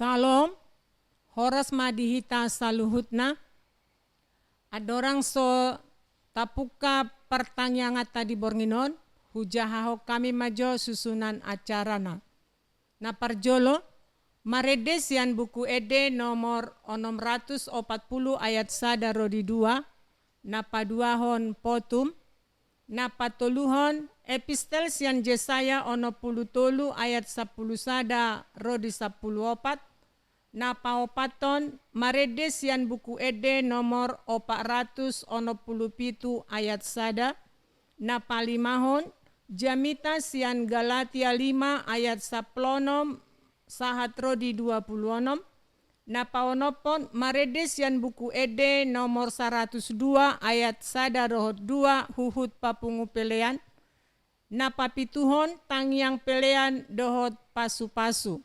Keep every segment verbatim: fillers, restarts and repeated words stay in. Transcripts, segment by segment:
Syalom, horas ma di hita saluhutna. Andorang so tapungka partangianganta di borngin on, hujahahon hami ma jo susunan acarana. Na parjolo, marende sian Buku Ende nomor onom ratus opat pulu ayat sada ro di dua, na paduahon Potum, na patoluhon Epistel sian Jesaya onom pulu tolu ayat sampulu sada ro di sampulu opat, na paopathon marende sian Buku Ende nomor opat ratus onom pulu pitu ayat sada, na palimahon jamita sian Galatia lima ayat sampulu onom sahat ro di dua pulu onom, na paonomhon marende sian Buku Ende nomor saratus dua ayat sada dohot dua huhut papungu pelean, na papituhon tangiang pelean dohot pasupasu.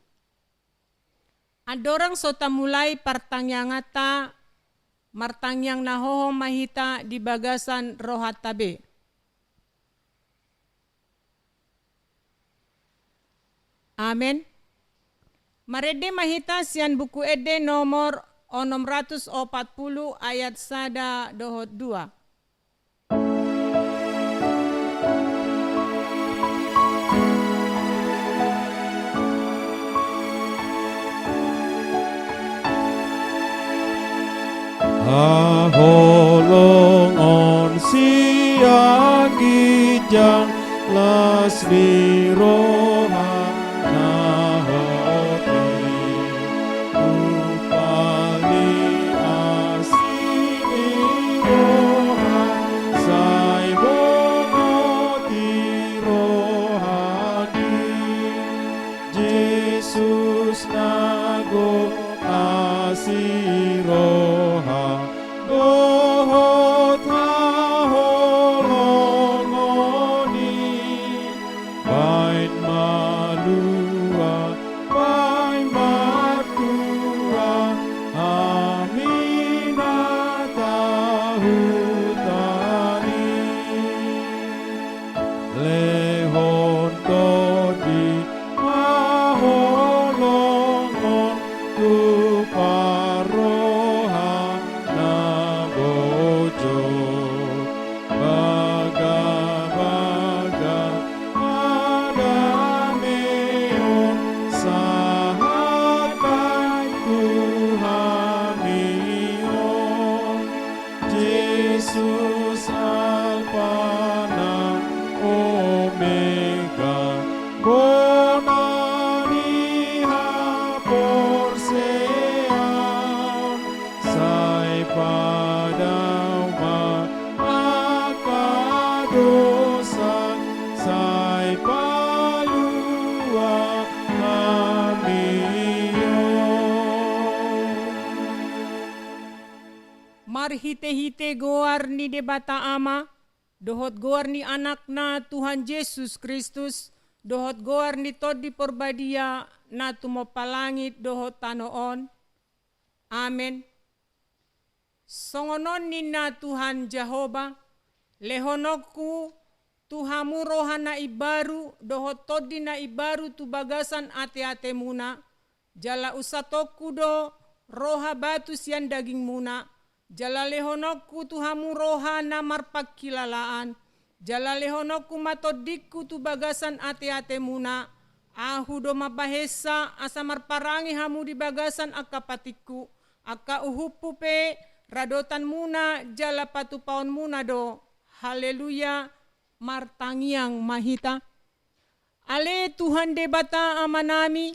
Andorang so tamulai partangianganta, martangiang na hohom ma hita di bagasan rohanta be. Amen. Marende ma hita sian Buku Ende nomor onom ratus opat pulu ayat sada dohot dua. Haholongon sian ginjang las ni roha na hot i, tumpal ni asi ni roha, sai bongot i rohangki. Jesus na gok asi roha dohot haholongon i, baen malua, baen martua, hami na tahutan i. Lehon tondi haholongon tu parroha na bojor, bagabaga hadameon sahat baen tu hami on. Jesus Alpa nang Omega, bona ni haporseaon, sai padao ma angka dosa, sai palua hami on. Marhitehite goar ni Debata Ama, dohot goar ni Anakna Tuhan Jesus Kristus, dohot goar ni Tondi Porbadia na tumompa langit dohot tano on. Amen. Songon on ninna Tuhan Jahowa, lehononku tu hamu roha na imbaru dohot tondi na imbaru tu bagasan ateatemuna, jala unsatongku do roha batu sian dagingmuna, jala lehononku tu hamu roha na marpangkilalaan, jala lehononku ma tondingku tu bagasan ateatemuna. Ahu do mambahensa asa marparange hamu di bagasan angka patikku, angka uhumhu pe radotanmuna jala patupaonmuna do. Haleluya. Martangiang ma hita. Ale Tuhan Debata Amanami,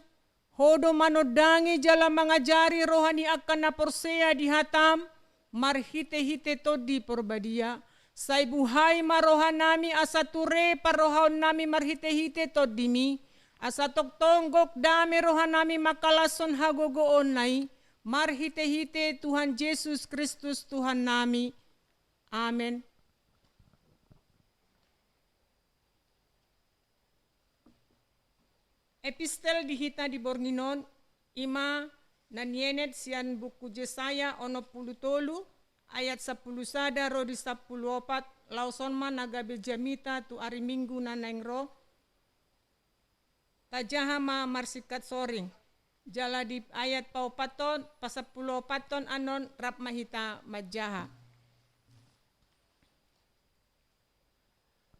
Ho do manondangi jala mangajari roha ni angka na porsea di hataM marhitehite Tondi Porbadia. Sai buhai ma rohanami asa ture parrohaonnami marhitehite TondiMi, asa tongtong gok dame rohanami mangkalashon hagogoonna i, marhitehite Tuhan Jesus Kristus Tuhannami. Amen. Epistel di hita di borngin on, i ma na nienet sian buku Jesaya onom pulu tolu, ayat sampulu sada ro di sampulu opat, laos on ma na gabe jamita tu ari Minggu na naeng ro. Tajaha ma marsingkat soring. Jala di ayat paopathon, pasampuluopathon annon rap ma hita manjaha.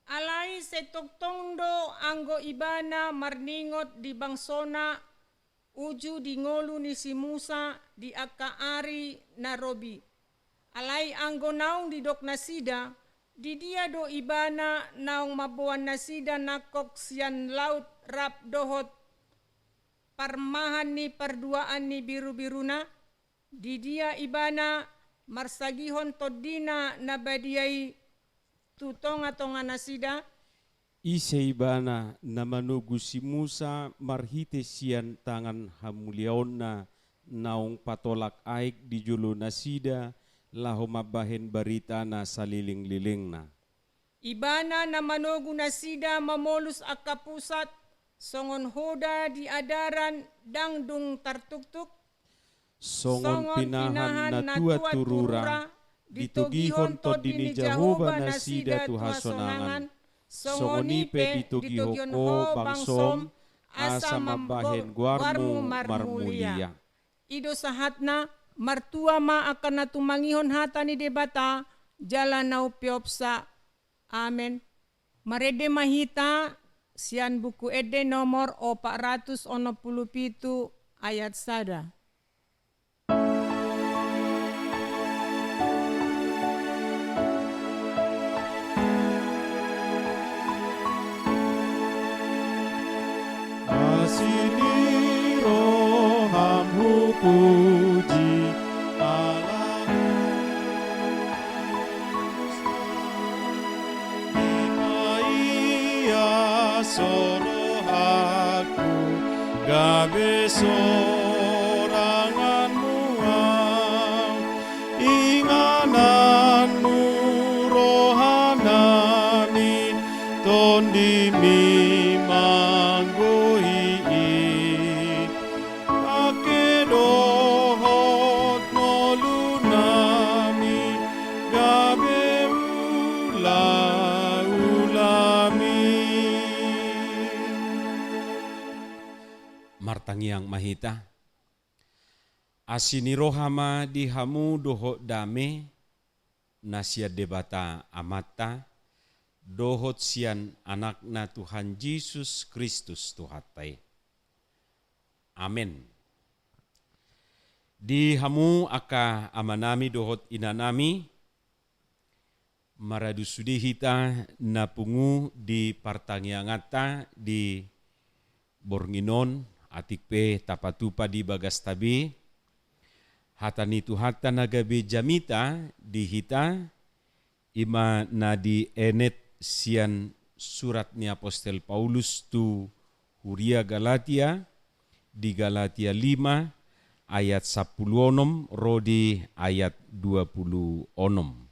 Alai sai tongtong do anggo ibana marningot di bangsona uju di ngolu ni si Musa di angka ari na robi. Alai anggo naung didok nasida, di dia do ibana naung mamboan nasida nangkok sian laut rap dohot parmahan ni parduaan ni birubiruna? Di dia ibana marsagihon tondina na badia i tu tongatonga nasida? Ise ibana na manogu si Musa marhite sian tangan hamuliaonna naung patolak aek di jolo nasida laho mambahen barita na salelenglelengna? Ibana na manogu nasida mamolus angka pusat, songon hoda di adaran ndang dung tartuktuk. Songon pinahan na tua tu rura, ditogihon Tondi ni Jahowa nasida tu hasonangan, songon i pe ditogihon ho bangsom, asa mambahen goarmu marmulia. I do sahatna. Martua ma angka na tumangihon hata ni Debata jala na umpeopsa. Amen. Marende ma hita sian Buku Ende nomor opat ratus onom pulu pitu, ayat sada. Asi ni roham hupuji, ala hupuji ma ia so rohangku, gabe soranganmu au. Ingananmu roha nami, tondimi manggohi i. Angke dohot ngolu nami, gabe ulaulami. Martangiang ma hita. Asi ni roha ma di hamu dohot dame, na sian Debata Amanta, dohot sian Anakna Tuhan Jesus Kristus Tuhanta i. Amen. Di hamu angka amanami dohot inanami, maradu sude hita na pungu di partangianganta di borngin on, atik pe tapatupa di bagasta be hata ni Tuhanta na gabe jamita di hita, i ma na dienet sian surat ni apostel Paulus tu huria Galatia, di Galatia lima ayat sampulu onom ro di ayat dua pulu onom.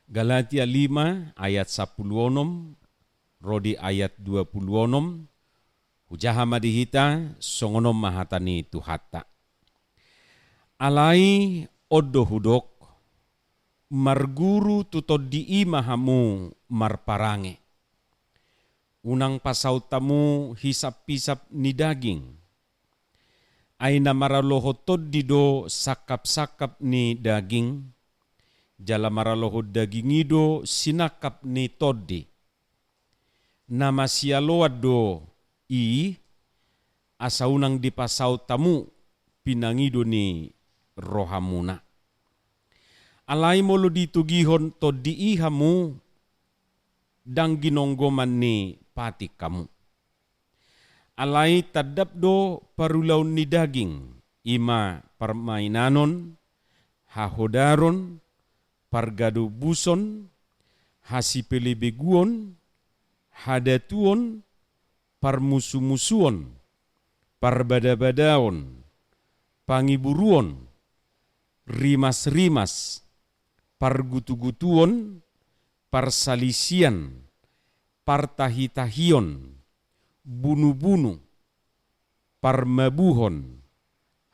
Galatia lima ayat sampulu onom ro di ayat dua pulu onom. Hujaha ma di hita, songon on ma hata ni Tuhanta. Alai on do hudok, marguru tu Tondi i ma hamu marparange. Unang pasaut hamu hisaphisap ni daging. Ai na maralohon Tondi do sangkapsangkap ni daging, jala maralohon daging i do sinangkap ni Tondi. Na masialoan do i, asa unang dipasaut hamu pinangido ni rohamuna. Alai molo ditogihon Tondi i hamu, ndang ginonggoman ni patik hamu. Alai tandap do parulaon ni daging, i ma parmainanon, hahodaron, pargadobuson, hasipelebeguon, hadatuon, parmusumusuon, parbadabadaon, pangiburuon, rimasrimas, pargutugutuon, parsalisian, partahitahion, bunubunu, parmabuhon,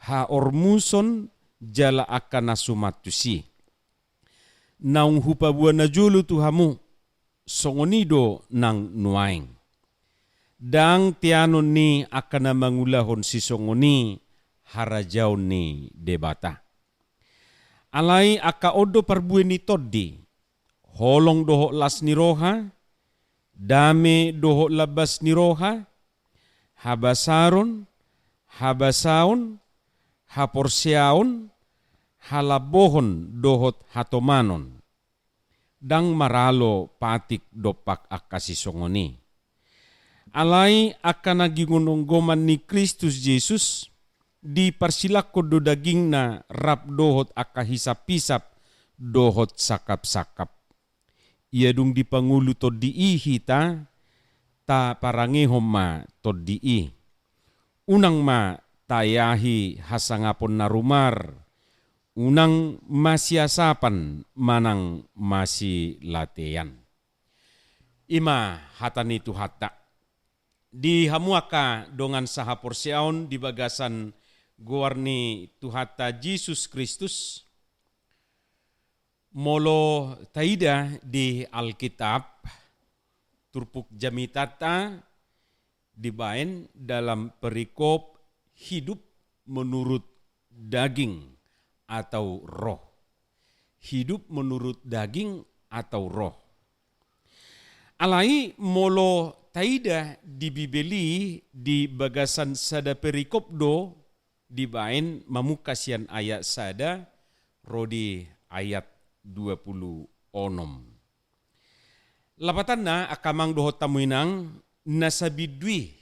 haormuson jala angka na suman tusi. Naung hupaboa najolo tu hamu, songon i do nang nuaeng. Ndang teanon ni angka na mangulahon sisongon i harajaon ni Debata. Alai angka on do parbue ni tondi: holong dohot las ni roha, dame dohot lambas ni roha, habasaron, habasaon, haporseaon, halambohon dohot hatomanon. Ndang maralo patik dompak angka sisongon i. Alai angka na ginggomgoman ni Kristus Jesus, diparsilangkon do dagingna rap dohot angka hisaphisap dohot sangkapsangkap. Ia dung dipangolu tondi i hita, taparangehon ma tondi i. Unang ma taeahi hasangapon na rumar, unang masiasapan manang masilatean. I ma hata ni Tuhanta. Di hamu angka dongan sahaporseaon di bagasan goar ni Tuhanta Jesus Kristus, molo taida di Alkitab, turpuk jamitanta dibaen dalam perikop hidup menurut daging atau roh. Hidup menurut daging atau roh. Alai molo taida di Bibel i, di bagasan sada perikop do dibaen, mamungka sian ayat sada ro di ayat dua pulu onom. Lapatanna, angka amang dohot hamu inang, na sabindu i,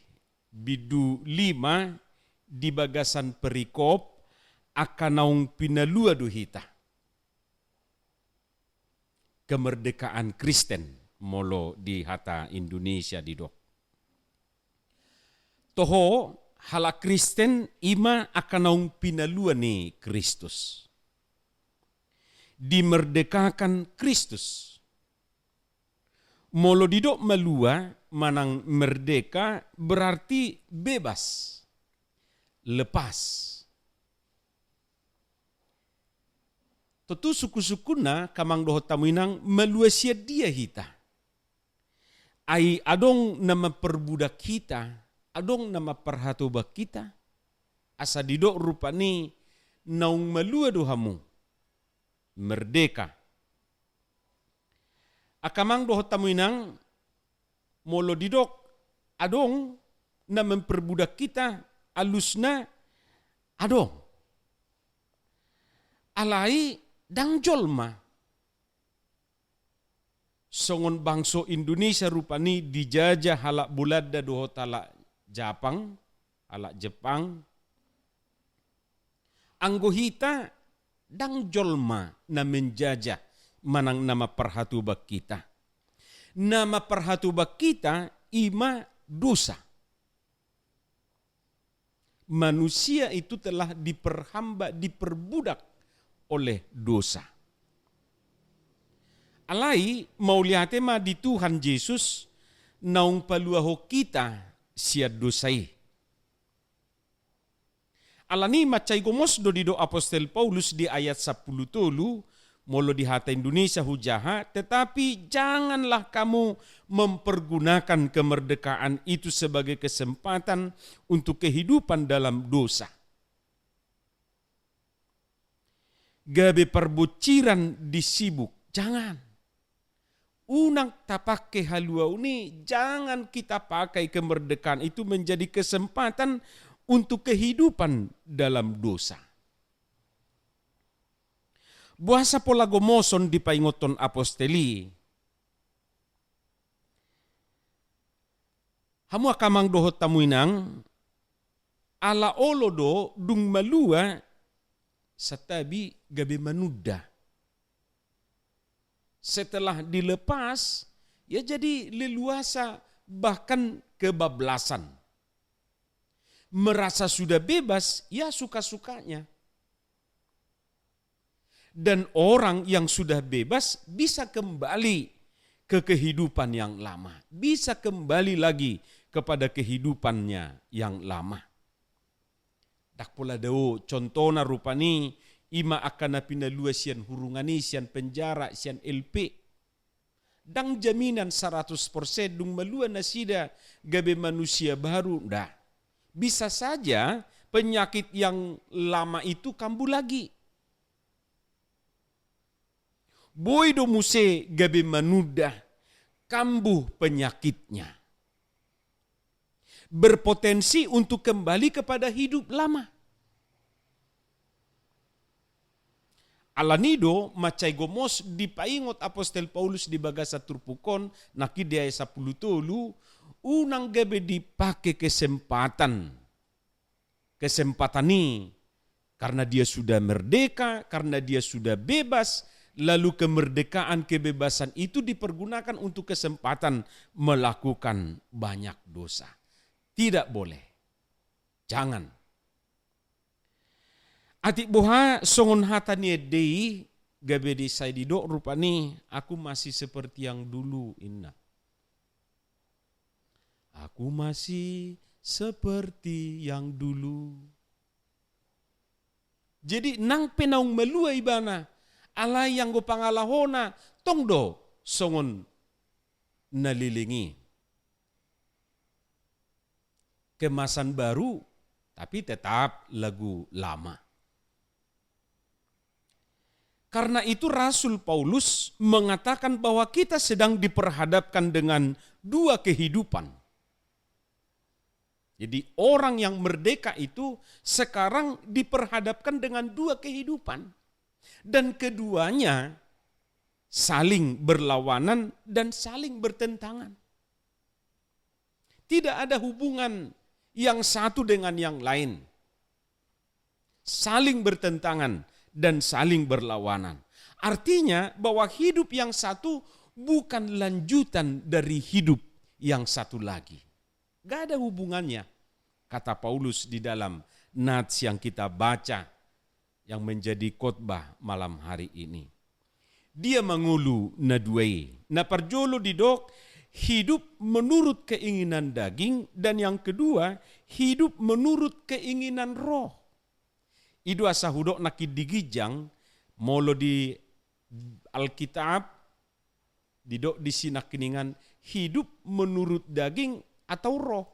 bindu lima, di bagasan perikop, angka naung pinalua do hita. Kemerdekaan Kristen, molo di hata Indonesia didok. Toho, halak Kristen i ma angka naung pinalua ni Kristus. Dimerdekakan Kristus. Molo didok malua manang merdeka, berarti bebas, lepas. Tontu sungkunsungkunna, angka amang dohot hamu inang, malua sian dia hita? Ai adong na mamperbudak hita, adong na mamparhatoban hita, asa didok rupani naung malua do hamu, merdeka. Angka amang dohot hamu inang, molo didok adong na mamperbudak hita, alusna adong. Alai ndang jolma. Songon bangso Indonesia rupani dijajah halak Belanda dohot halak Japang, halak Jepang. Anggo hita, ndang jolma na menjajah manang na mamparhatoban hita. Na mamparhatoban hita i ma dosa. Manusia itu telah diperhamba, diperbudak oleh dosa. Alai mauliate ma di Tuhan Jesus, naung paluahon hita sian dosa i. Alani i mansai gomos do didok apostel Paulus di ayat sampulu tolu, molo di hata Indonesia hujaha, tetapi janganlah kamu mempergunakan kemerdekaan itu sebagai kesempatan untuk kehidupan dalam dosa. Gabe parbonsiran di sibuk, jangan. Unang tapake haluaon i, jangan kita pakai kemerdekaan itu menjadi kesempatan untuk kehidupan dalam dosa. Boasa pola gomoson dipaingothon apostel i? Hamu angka amang dohot hamu inang, ala olo do dung malua, santabi gabe manunda. Setelah dilepas, ya jadi leluasa, bahkan kebablasan. Merasa sudah bebas, ya suka-sukanya. Dan orang yang sudah bebas bisa kembali ke kehidupan yang lama, bisa kembali lagi kepada kehidupannya yang lama. Ndang pola dao, contohna rupani, i ma angka na pinalua sian hurungan i, sian penjara, sian L P. Ndang jaminan saratus persen dung malua nasida gabe manusia baru, nda. Bisa saja penyakit yang lama itu kambuh lagi. Boi do muse gabe manunda, kambuh penyakitnya. Berpotensi untuk kembali kepada hidup lama. Alani do mansai gomos dipaingot apostel Paulus di bagasan turpuk on, nangkin di ayat sampulu tolu, unang gabe dipake kesempatan, kesempatan i, karena dia sudah merdeka, karena dia sudah bebas, lalu kemerdekaan, kebebasan itu dipergunakan untuk kesempatan melakukan banyak dosa. Tidak boleh. Jangan. Atik boha songon hata ni ende i, gabe di sai didok rupani, "Aku masih seperti yang dulu," inna. "Aku masih seperti yang dulu." Jadi nang pe naung malua ibana, alai anggo pangalahona tong do songon na leleng i. Kemasan baru, tapi tetap lagu lama. Karena itu Rasul Paulus mengatakan bahwa kita sedang diperhadapkan dengan dua kehidupan. Jadi orang yang merdeka itu sekarang diperhadapkan dengan dua kehidupan. Dan keduanya saling berlawanan dan saling bertentangan. Tidak ada hubungan yang satu dengan yang lain. Saling bertentangan dan saling berlawanan. Artinya bahwa hidup yang satu bukan lanjutan dari hidup yang satu lagi. Gak ada hubungannya, kata Paulus di dalam nats yang kita baca, yang menjadi khotbah malam hari ini. Dia mangolu na dua i. Na parjolo didok hidup menurut keinginan daging, dan yang kedua hidup menurut keinginan roh. I do asa hudok nangkin di ginjang, molo di Alkitab, didok di sinangkiningan hidup menurut daging atau roh.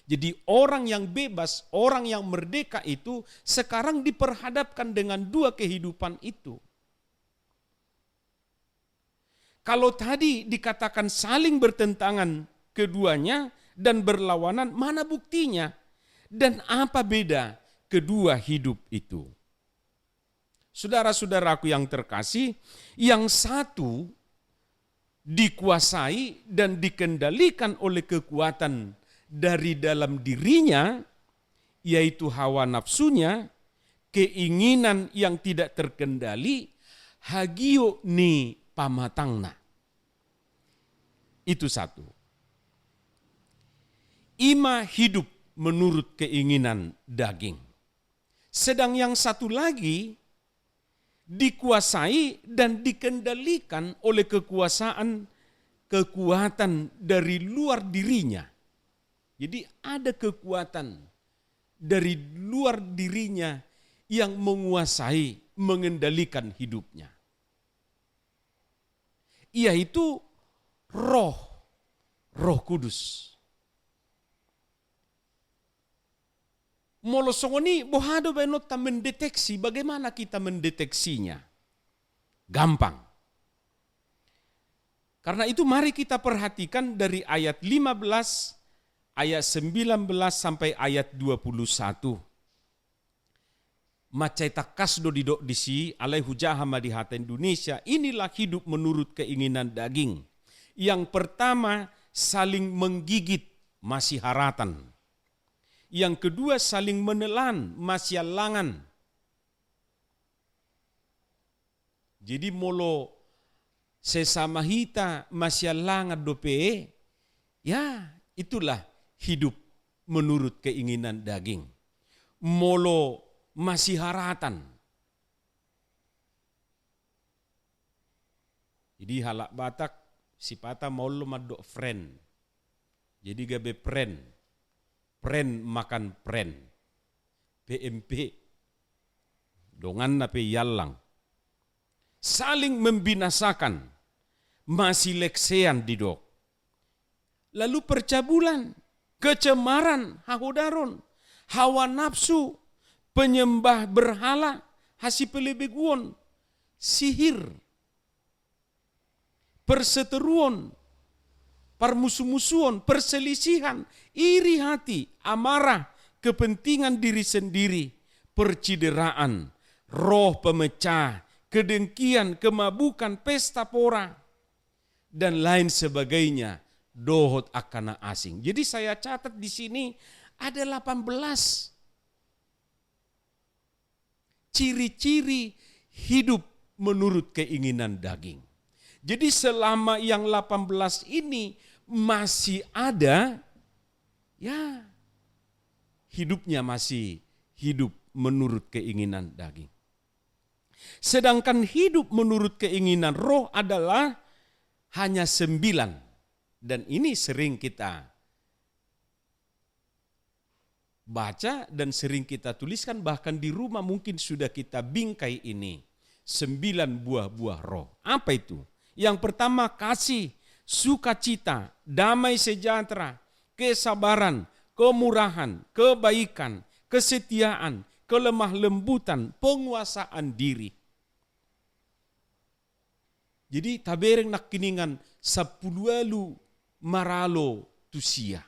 Jadi orang yang bebas, orang yang merdeka itu sekarang diperhadapkan dengan dua kehidupan itu. Kalau tadi dikatakan saling bertentangan keduanya dan berlawanan, mana buktinya? Dan apa beda kedua hidup itu? Saudara-saudaraku yang terkasih, yang satu dikuasai dan dikendalikan oleh kekuatan dari dalam dirinya, yaitu hawa nafsunya, keinginan yang tidak terkendali, hagiot ni pamatangna. Itu satu. I ma hidup menurut keinginan daging. Sedang yang satu lagi dikuasai dan dikendalikan oleh kekuasaan, kekuatan dari luar dirinya. Jadi ada kekuatan dari luar dirinya yang menguasai, mengendalikan hidupnya. Yaitu Roh, Roh Kudus. Molo songon i, boha do baenonta mendeteksi, bagaimana kita mendeteksinya? Gampang. Karena itu mari kita perhatikan dari ayat lima belas, ayat sembilan belas sampai ayat dua puluh satu. Mansai tangkas do didok disi, alai hujaha ma di hata Indonesia, inilah hidup menurut keinginan daging. Yang pertama, saling menggigit, masiharatan. Yang kedua, saling menelan, masiallangan. Jadi molo sesama hita masiallangan dope, ya itulah hidup menurut keinginan daging. Molo masiharatan. Jadi halak Batak sipata maol do mandok friend. Jadi gabe prank. Prank makan prank. P M P. Donganna pe iallang. Saling membinasakan. Masileksean didok. Lalu percabulan, kecemaran, hahodaron, hawa nafsu, penyembah berhala, hasipelebeguon, sihir, perseteruon, parmusumusuon, perselisihan, iri hati, amarah, kepentingan diri sendiri, percideraan, roh pemecah, kedengkian, kemabukan, pesta pora, dan lain sebagainya, dohot angka na asing. Jadi saya catat di sini ada delapan belas ciri-ciri hidup menurut keinginan daging. Jadi selama yang delapan belas ini masih ada, ya, hidupnya masih hidup menurut keinginan daging. Sedangkan hidup menurut keinginan roh adalah hanya sembilan. Dan ini sering kita baca dan sering kita tuliskan, bahkan di rumah mungkin sudah kita bingkai ini. Sembilan buah-buah roh. Apa itu? Yang pertama, kasih, sukacita, damai sejahtera, kesabaran, kemurahan, kebaikan, kesetiaan, kelemah lembutan, penguasaan diri. Jadi tabereng nangkiningan sampulu ualu maralo tu sia.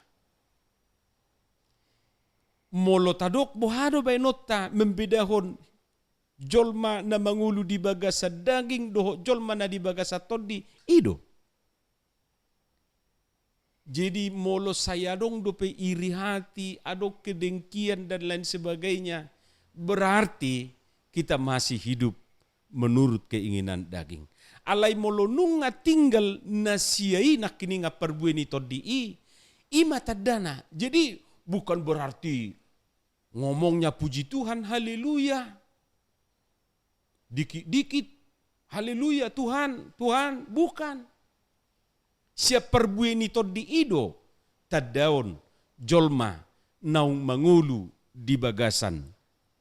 Molo tadok boha do baenonta membedahon jolma na mangolu di bagasan daging dohot jolma na di bagasan tondi, i do. Jadi molo sai adong dope iri hati, adong kedengkian dan lain sebagainya, berarti kita masih hidup menurut keinginan daging. Alai molo nunga tinggal na sia i nangkiningan parbue ni tondi i, i ma tandana. Jadi bukan berarti ngomongnya puji Tuhan, haleluya. Dikit-dikit, haleluya, Tuhan, Tuhan, bukan. Sian parbue ni tondi i do tandaon jolma naung mangolu di bagasan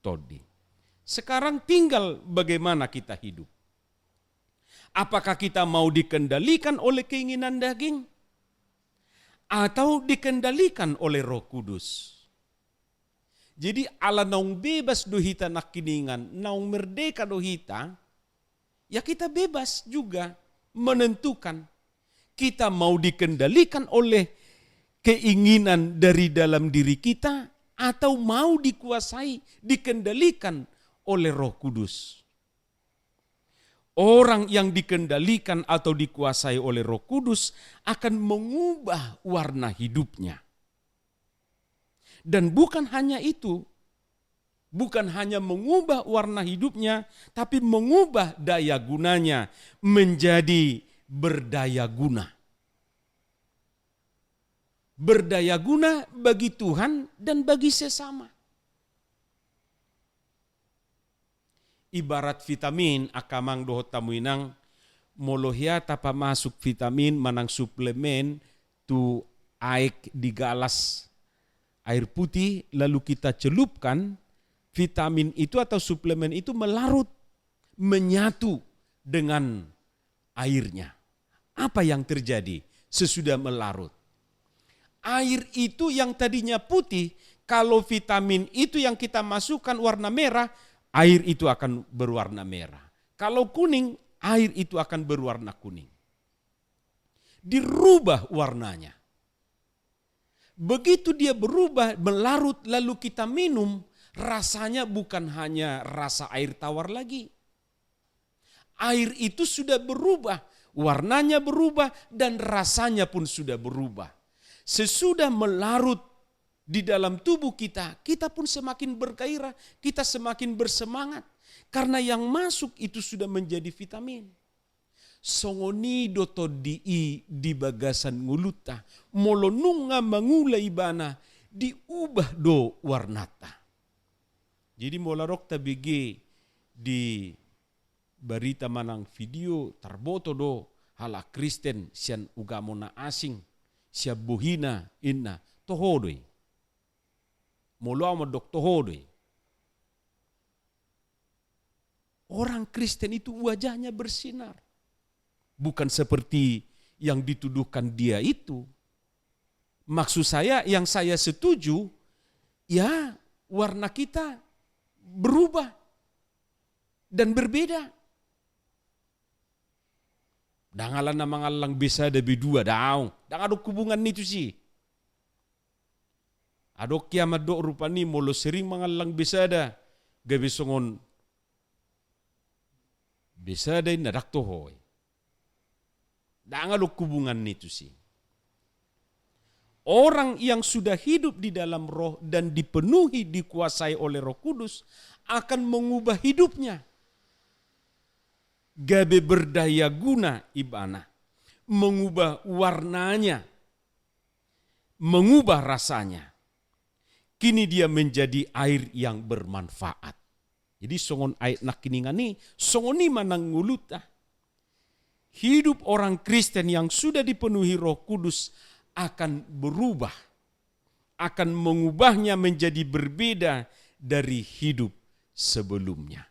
tondi. Sekarang tinggal bagaimana kita hidup. Apakah kita mau dikendalikan oleh keinginan daging atau dikendalikan oleh Roh Kudus? Jadi ala naung bebas do hita nangkiningan, naung merdeka do hita, ya kita bebas juga menentukan. Kita mau dikendalikan oleh keinginan dari dalam diri kita atau mau dikuasai, dikendalikan oleh Roh Kudus. Orang yang dikendalikan atau dikuasai oleh Roh Kudus akan mengubah warna hidupnya. Dan bukan hanya itu, bukan hanya mengubah warna hidupnya, tapi mengubah daya gunanya menjadi berdaya guna. Berdaya guna bagi Tuhan dan bagi sesama. Ibarat vitamin, angka amang dohot hamu inang, molo hea tapamasuk vitamin manang suplemen tu aek di galas air putih, lalu kita celupkan, vitamin itu atau suplemen itu melarut, menyatu dengan airnya. Apa yang terjadi sesudah melarut? Air itu yang tadinya putih, kalau vitamin itu yang kita masukkan warna merah, air itu akan berwarna merah. Kalau kuning, air itu akan berwarna kuning. Dirubah warnanya. Begitu dia berubah, melarut, lalu kita minum, rasanya bukan hanya rasa air tawar lagi. Air itu sudah berubah, warnanya berubah, dan rasanya pun sudah berubah. Sesudah melarut di dalam tubuh kita, kita pun semakin bergairah, kita semakin bersemangat. Karena yang masuk itu sudah menjadi vitamin. Songon i do tondi i di bagasan ngolunta, molo nunga mangula ibana, diubah do warnanta. Jadi molo adong tabege di barita manang video, tarboto do halak Kristen sian ugamo na asing, sian bohina, inna, toho do i. Molo au mandok toho do i. Orang Kristen itu wajahnya bersinar. Bukan seperti yang dituduhkan dia itu. Maksud saya, yang saya setuju, ya, warna kita berubah dan berbeda. Ndang ala na mangallang be sada be dua, daong. Ndang adong hubunganna i tusi. Adong ia mandok rupani molo sering mangallang be sada, gabe songon be sada inna, ndang toho i. Ndang adong hubunganna i tusi. Orang yang sudah hidup di dalam Roh dan dipenuhi, dikuasai oleh Roh Kudus, akan mengubah hidupnya. Gabe berdaya guna ibana, mengubah warnanya, mengubah rasanya. Kini dia menjadi air yang bermanfaat. Jadi songon ayat nangkiningan i, songon i ma nang ngolunta. Hidup orang Kristen yang sudah dipenuhi Roh Kudus akan berubah, akan mengubahnya menjadi berbeda dari hidup sebelumnya.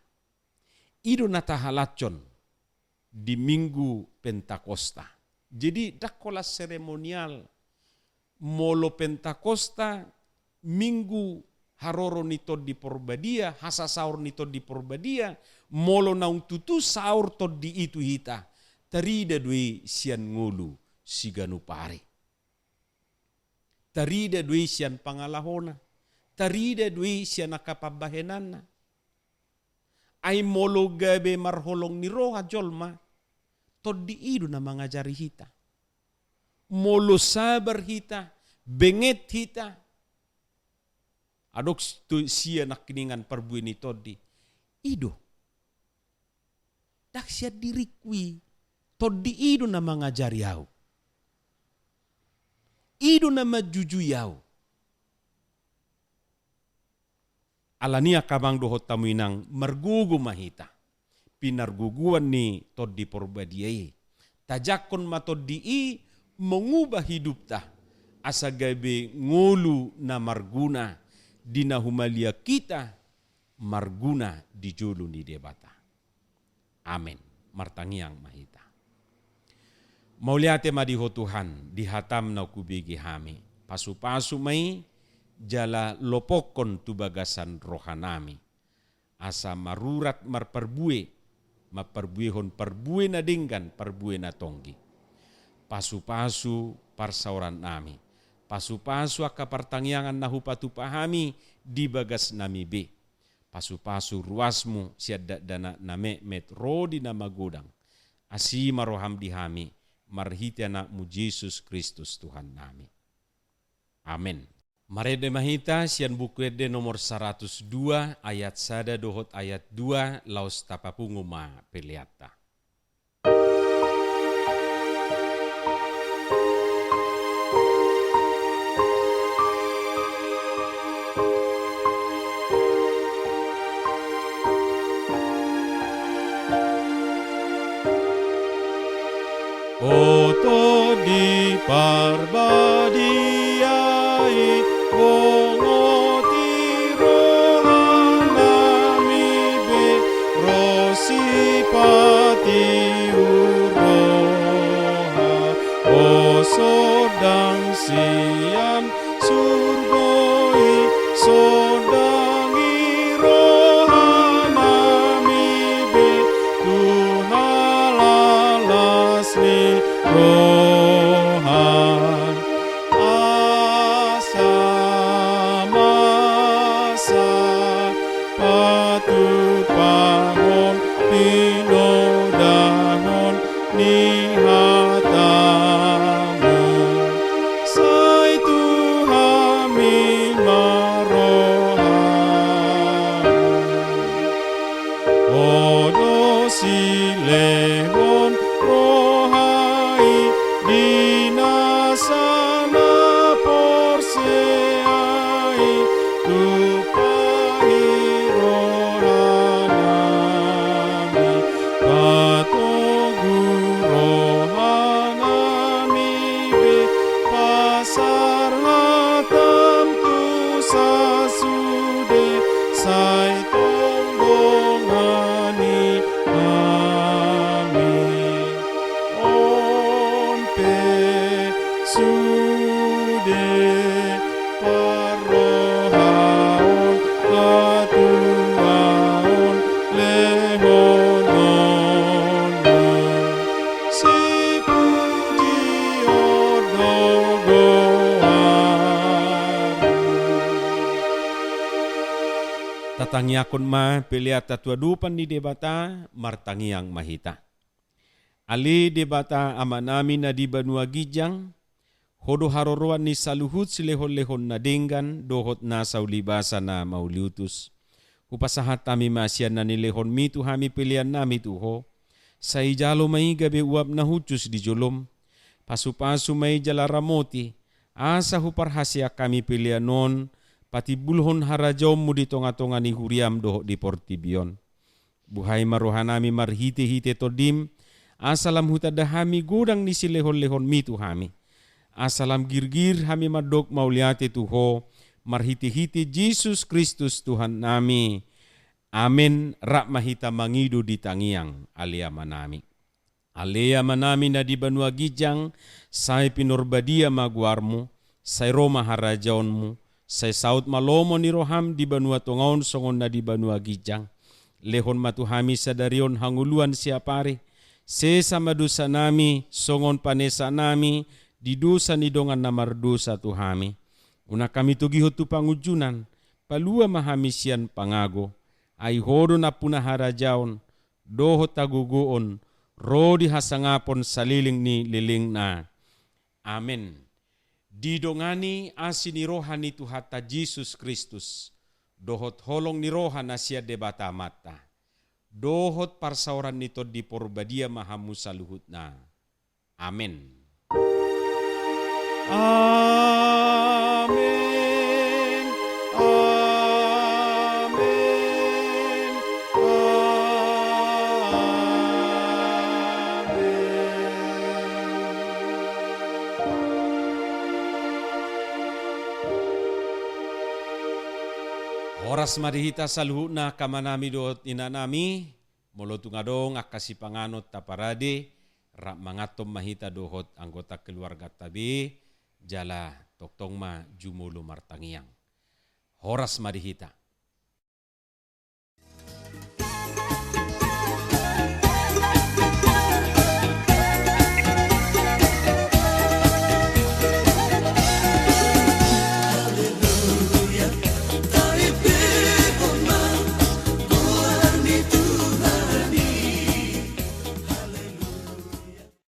I do na tahalashon di Minggu Pentakosta. Jadi ndang holan seremonial. Molo Pentakosta, Minggu haroro ni Tondi Porbadia, hasasaor ni Tondi Porbadia, molo naung tutu saor Tondi i tu hita, tarida do i sian ngolu siganup ari. Tarida do i sian pangalahona, tarida do i sian angka pambahenanna. Ai molo gabe marholong ni roha jolma, Tondi i do na mangajari hita. Molo sabar hita, benget hita, adong s-, tu sia nangkiningan parbue ni Tondi. I do. Ndang sian diringku i. Tondi i do na mangajari au. I do na manjujui au. Alani i angka amang dohot hamu inang, margogo ma hita pinargogoan ni Tondi Porbadia i. Tajangkon ma Tondi i mengubah hidupta, asa gabe ngolu na marguna di na humaliang hita, marguna di jolo ni Debata. Amen. Martangiang ma hita. Mauliate ma di Ho Tuhan, di hataM na hubege hami. Pasupasu ma i, jala lopokkon tu bagasan rohanami. Asa marurat marparbue, mamparbuehon parbue na denggan, parbue na tonggi. Pasupasu parsaorannami. Pasupasu angka partangiangan na hupatupa hami di bagasnami be. Pasupasu ruasMu sian dakdanak na metmet ro di na magodang. Asi ma rohaM di hami, marhite AnakMu Jesus Kristus Tuhannami. Amen. Marende ma hita sian Buku Ende nomor saratus dua, ayat sada dohot ayat dua, laos tapapungu ma peleanta. Ho Tondi Parbadia i, bongoti rohanami be, ro sipatiur roha, ho sondang sian surgo i, sondangi rohanami be tu halalas ni rohaM. Asa masa patupahon pinodahon ni hataMu. Sai tu hami Sude parrohaon, hatuaon, lehononmu, sipujionmu do goarmu. Tatangiangkon ma peleanta tu adopan ni Debata, martangiang ma hita. Ale Debata Amanami na di banua ginjang, Ho do haroroan ni saluhut silehonlehon na denggan dohot nasa ulibasa na mauliutus. Hupasahat hami ma sian na nilehonmi tu hami peleannami tu Ho. Sai jalo ma i gabe uap na hushus di jolom. Pasupasu ma i jala ramoti, asa huparhaseang hami pelean on patimbulhon harajaonmu di tongatonga ni huriam dohot di portibi on. Buhai ma rohanami marhitehite Tondim, asa lam hutanda hami godang ni silehonlehonmi tu hami. Asa lam girgir hami mandok mauliate tu Ho, marhitehite Jesus Kristus Tuhannami. Amen. Rap ma hita mangido di tangiang, ale Amanami. Ale Amanami na di banua ginjang, sai pinarbadia ma goarmu, sai ro ma harajaonmu, sai saut ma lomo ni roham di banua tonga on songon na di banua ginjang. Lehon ma tu hami sadari on hangoluan siapari, sesa ma dosanami songon panesanami di dosa ni dongan na mardosa tu hami. Unang hami togihon tu pangunjunan, palua ma hami sian pangago, ai Ho do nampuna harajaon, dohot hagogoon, ro di hasangapon saleleng ni lelengna. Amen. Didongani asi ni roha ni Tuhanta Jesus Kristus, dohot holong ni roha na sian Debata Amanta, dohot parsaoran ni Tondi Porbadia ma hamu saluhutna. Amen. Amen. Amen. Amen. Horas ma di hita saluhutna angka amanami dohot inanami. Molo tung adong angka sipanganon taparade, rap manganhon ma hita dohot anggota keluarganta be, jala tongtong ma jumolo martangiang. Horas ma di hita.